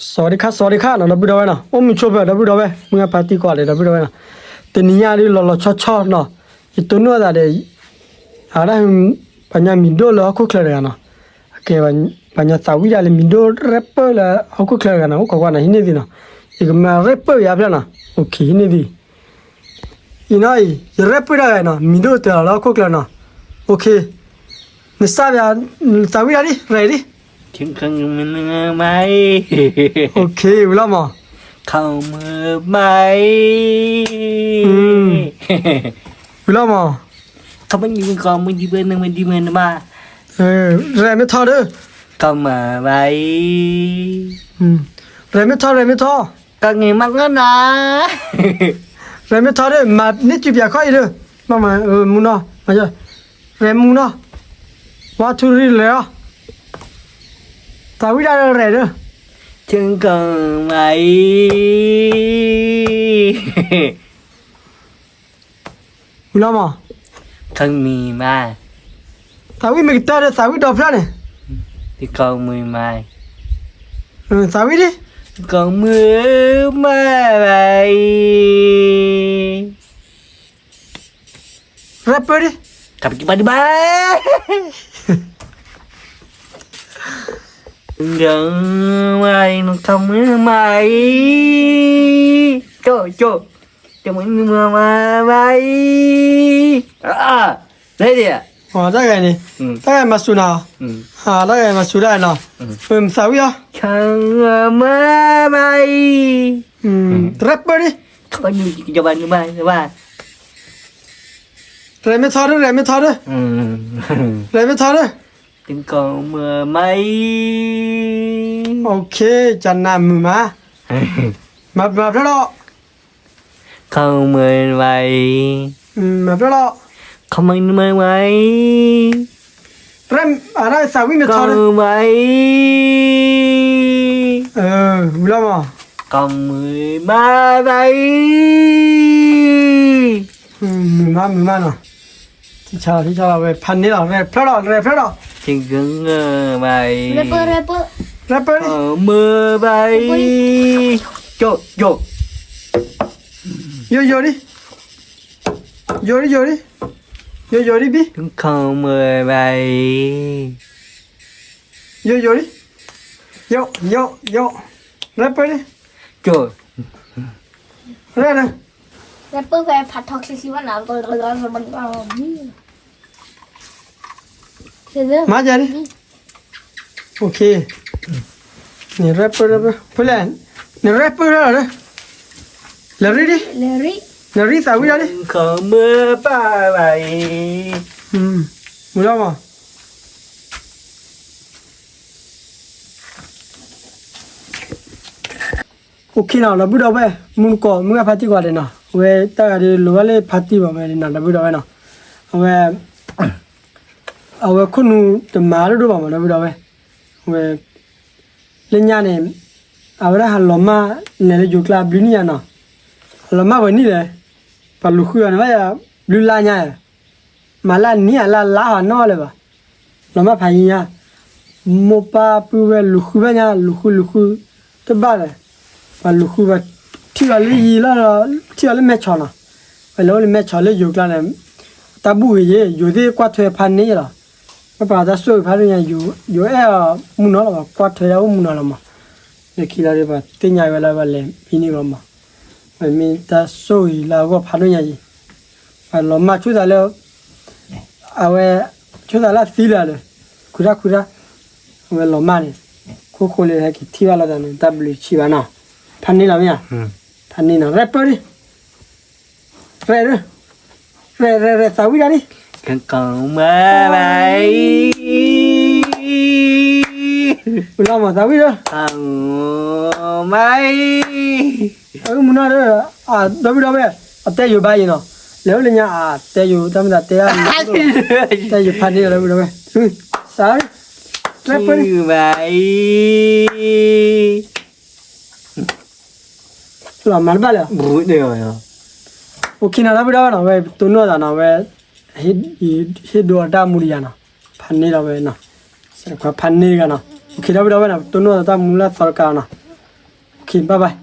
สวัสดีค่ะ สวัสดีค่ะ နီၤ ဒီပုၢ်ဒီဝဲၢ်နီၤ, အိၣ်မုာ်ဆိးပၢၤ ဒီပုၢ်ဒီဝဲၢ် မုၢ်ဂၢ်ဖါတံၢ်ကိးဂၤဒဲး ဒီပုၢ်ဒီဝဲၢ်နီၤ, တနံၤညါဒုးလီၤလီၤဆီဆီနီၤ, ယတိၢ်နီၣ်သးဒီး အဝဲဒၣ် ပှၤညီမံၤဒိၣ်လၢဟီၣ်ခိၣ်ချၢတဂၤနီၤ, အကဲ ပှၤညီသးဝံၣ်ဒၣ်လၢမံၤဒိၣ်ရဲၣ်ပၢၢ်လၢဟီၣ်ခိၣ်ချၢတဂၤနီၤ, အိၣ်ခိးကွၢ်နီၤ ဟံးန့ၢ်သ့နီၤ, ယကမၤရဲၣ်ပၢၢ်ယါဖျၢၣ်နီၤ, အိၣ်ခ့ ဟံးန့ၢ်သ့ အံၤနီၤအံၤ ယရဲၣ်ပၢၢ်ဒၣ်ဝဲနီၤ, မံၤဒိၣ်တၢ်လီၤလၢဟီၣ်ခိၣ်ချၢနီၤ, အိၣ်ခ့, နစၢ်ဘၣ် သးဝံၣ်ဒၣ်လံ ရဲၣ်လံ, မၤအံၤ, အိၣ်ခ့ ဝံၤလီၤမး, ခမမၤအံၤ, ဝံၤလီၤမး, ခမနံၤမံၤကီမံၤဒံးဘၣ်နမံၤဒံးဘၣ်နမၤ, ရဲၣ်မ့ၢ်ထီၣ်ဒီး, ခမမၤအံၤ, ရဲၣ်မ့ၢ်ထီၣ် ရဲၣ်မ့ၢ်ထီၣ် ကင့ၤမးကနၤ, ရဲၣ်မ့ၢ်ထီၣ်ဒီး မၤန့ၢ်စုပၠးခီၣ်အံၤဒီး, မ့ၢ်မူနီၤ, ရဲၣ်မူနီၤ, one two three လဲၤအီၤ, သးဝံၣ်ဒၣ်ဒီးရဲၣ်ဒီး, ကမၤအံၤ ဝံၤလီၤမး, ခမံၤမး, သးဝံၣ်မ့ၢ်ကတၢၢ်ဒီး သးဝံၣ်ဒီဖျၢၣ်န့ၣ်, ကမံၤမး, သးဝံၣ်ဒံး, ကမုၢ်မးဘၣ်အံၤ, ရဲၣ်ပၢၢ်ဒံး, ကပကံပၤဒံးဘၣ်, ကမုၢ်မးအံၤ, ကၠိ ကၠိ, ကမုၢ်မးဘၣ်အံၤ, လဲၤဒံး, တၢ်ဂၤန့ၣ်, တၢ်ဂၤမၤစူၤနၤ, တၢ်ဂၤမၤစူၤဒၣ်နီၤ, သးဝံၣ်အီၤ, ကမုၢ်မးဘၣ်အံၤ, ရဲၣ်ပၢၢ်ဒံး, ရဲၣ်မ့ၢ်ထီၣ်ဒီး ရဲၣ်မ့ၢ်ထီၣ်ဒီး, ရဲၣ်မ့ၢ်ထီၣ်ဒီး, ကမုၢ်မးအံၤ, ကနၣ်မုာ်မး, မၤဖျၢၣ်လီၤ, ကမုၢ်မးအံၤ, မၤဖျၢၣ်လီၤ, ကမုၢ်မးအံၤ, ရဲၣ် အရၣ်သးဝံၣ်မ့ၢ်ထီၣ်ဒီး, ကမုၢ်မးအံၤ, ဝံၤလီၤမး, ကမုၢ်မးဘၣ်အံၤ, မုာ်မး မုာ်မးနီၤ, ထံဆါလီၤ ထံဆါလီၤ ဝဲဖးန့ၢ်လီၤ ရဲၣ်ဖျၢၣ်လီၤ ရဲၣ်ဖျၢၣ်လီၤ, ကမုၢ်မးအံၤ, ရဲၣ်ပၢၢ် ရဲၣ်ပၢၢ်, ကမုၢ်မးအံၤ, ကၠိ ကၠိ, ယိာ်ယိာ်ဒံး, ယိာ်ဒံး ယိာ်ဒံး, ယိာ်ယိာ်ဒံးဘံ, ကမုၢ်မးအံၤ, ယိာ်ယိာ်ဒံး, ယိာ် ယိာ် ယိာ်, ရဲၣ်ပၢၢ်ဒံး, ကၠိ, ရဲၣ်, ရဲၣ်ပၢၢ်ဖဲဖးထီချံခံဘၣ်နၤ, မၤယၤဒံး, နရဲၣ်ပၢၢ် ရဲၣ်ပၢၢ် ဖဲလဲၣ်, နရဲၣ်ပၢၢ်လီၤ, လဲၤရံဒံး, လဲၤရံသးဝံၣ်ဒၣ်ဒံး, မုၢ်လီၤမး, အိၣ်ခ့နီၤ ဒီပုၢ်ဒီဝဲၢ် မုၢ်နကီၢ် မုၢ်ဂၢ်ဖါတံၢ်ကိးဂၤဒဲးနီၤ, အဝဲတၢ်ဂၤဒုးလိၤဘၣ်လၢဖါတံၢ်ဘၣ်ဝဲနီၤ ဒီပုၢ်ဒီဝဲၢ်နီၤ, အဝဲ အဝဲခိၣ်နူာ်တမၤဒိၣ်ဒိၣ်ဘၣ်မး ဒီပုၢ်ဒီဝဲၢ်, အဝဲ လၢညါန့ၣ် အဝဲဒၣ်ဟးလီၤမၢ်လဲၤလၢယိၤကျါဘျုးနံၣ်ညါနီၤ, ဟးလီၤမၢ်ဝဲနံၣ်လဲၣ်, ပှၤလူၤဃုအီၤန့ၣ်ဘၣ်ယၤ ဘျုးလါညါ, မၤလၢနံၣ်အလၢ်လါဟးနီၣ်လၢၤဘၣ်, လီၤမၢ်ဖးယံၤညါ, မိၢ်ပၢ်ပုၢ်ဝဲၢ်လူၤဃုဘၣ်ညါ လူၤဃုလူၤဃု, တဘၣ်လဲၣ်, ပှၤလူၤဃုဘၣ်, ထံၣ်အီၤလၢယံၤလီၤ, ထံၣ်အီၤလၢမဲၢ်ဆီနီၤ, ပလဲၤအိၣ်လၢမဲၢ်ဆီလၢယိၤကျါန့ၣ်, တၢ်ဘူၣ်ဂ့ၤယ့ၣ် ယိၤသ့ၣ်ကွၢ်ထွဲဖးန့ၢ်လီၤ, ပှၤတၢ်ဆိၣ်ဂ့ၤဖးဒိၣ်ညါ ယိၤအဲၣ်အီၤမုၢ်နီၤလီၤမး ကွၢ်ထွဲဒၣ်အိၣ်မုၢ်နီၤလီၤမး, လၢခံလီၤဒီးပှၤသ့ၣ်ညါဝဲလၢပှၤလဲၤဖံန့ၢ်ဂီၢ်မး, ပမ့ၢ်တၢ်ဆိၣ်ဂ့ၤလၢအဂီၢ်ဖးဒိၣ်ညါယ့ၣ်, ပှၤလီၤမၢ်ဆိၣ်သးလၢ အဝဲ ဆိၣ်သးလၢသံလၢာ်ဒီး, ခွံတၢ်ခွံတၢ်, အဝဲလီၤမၢ်န့ၣ်, ခိၣ်ဃိလၢဟဲက့ၤထံၣ်ဘၣ်လိာ်သးန့ၣ် တၢ်ဘျုးဆံးဘၣ်နီၤ, ဖးန့ၢ်လီၤမ့ၢ်ဧါ, ဖးန့ၢ်နီၤ ရဲၣ်ပၢၢ်ဒံး, ရဲၣ်, ရဲၣ် ရဲၣ် ရဲၣ် သးဝံၣ်ဒၣ်ဒံး, ကမၤဘၣ်အံၤ, လီၤမးသးဝံၣ်ဒီး, မၤအံၤ အမုၢ်နီၤဒီး, ဒီပုၢ်ဒီဝဲၢ်, အတဲယိၤဘၣ်ယံၤနီၤ, လဲၤအိၣ်လၢညါအတဲယိၤ တၢ်မ့ၢ်သးတဲဒၣ်, တဲယိၤဖးန့ၢ်လီၤဒီပုၢ်ဒီဝဲၢ်, စး, ဘၣ်အံၤ, လီၤမၤတဘၣ်လၢၤ, အိၣ်ခ့နီၤ ဒီပုၢ်ဒီဝဲၢ်နီၤ ဝဲတိၢ်နီၣ်သးနီၤ ဝဲ ဟ့ၣ်ဒိးတၢ်မူတယၤနီၤ, ဖးန့ၢ်လီၤဝဲနီၤ, စဲးခွါဖးန့ၢ်တဂၤနီၤ, အိၣ်ခ့ဒီပုၢ်ဒီဝဲၢ်နီၤ တိၢ်နီၣ်သးတၢ်မူလၢသီတကးနီၤ, Okay, bye bye.